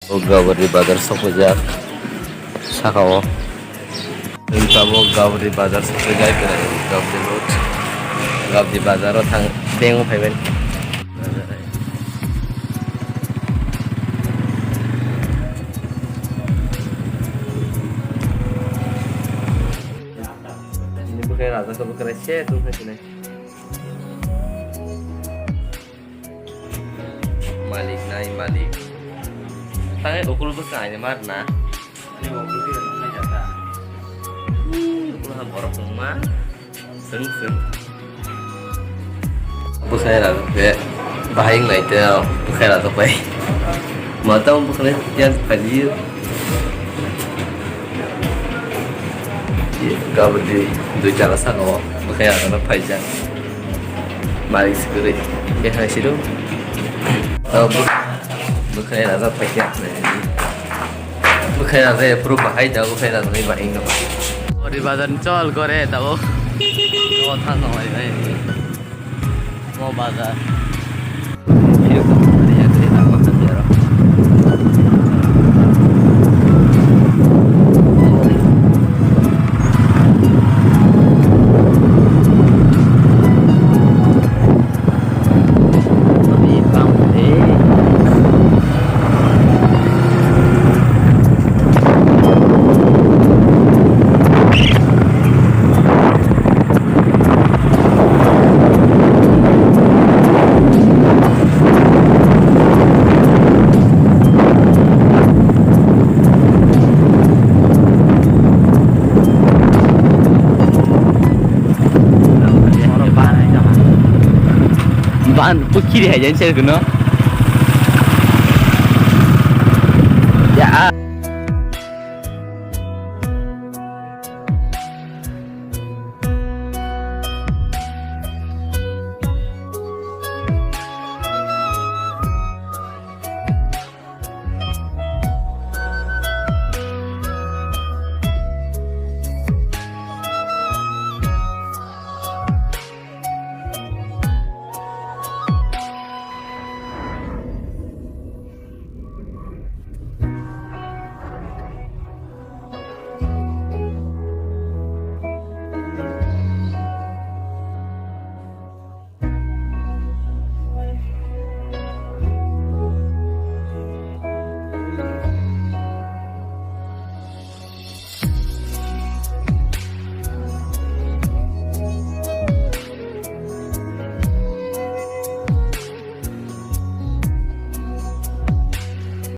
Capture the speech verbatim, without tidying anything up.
O Gabri bazar sokphaijak saka o. Tabuk Gabri bazar sokphaijak, Gabri road. Gabri bazar o thang, beng o phaibai. Bwkhai raja khe bwkhai se tongphai sinai. Malik nai malik. Tangai okul bwsa aini mar na. Ani okul khe nang nai jata. Okul ha borok tongma. Seng seng. Bwkhai rajak khe bahai wngnai tei bwkhai rajak bai. Matang bwkhai yang kaliyo. Gabri dui jala saka o bwkhai rajak no phaijak. Malik sikiri. Bwkhai siro. Bwkhai rajak phaijak. Bwkhai rajak phuru bahai da bwkhai rajak ni bahai no. Ori bazar ni chol gore tabo. O thang no bai bai. O bazar. Ban pukiri hai jan sel kuno.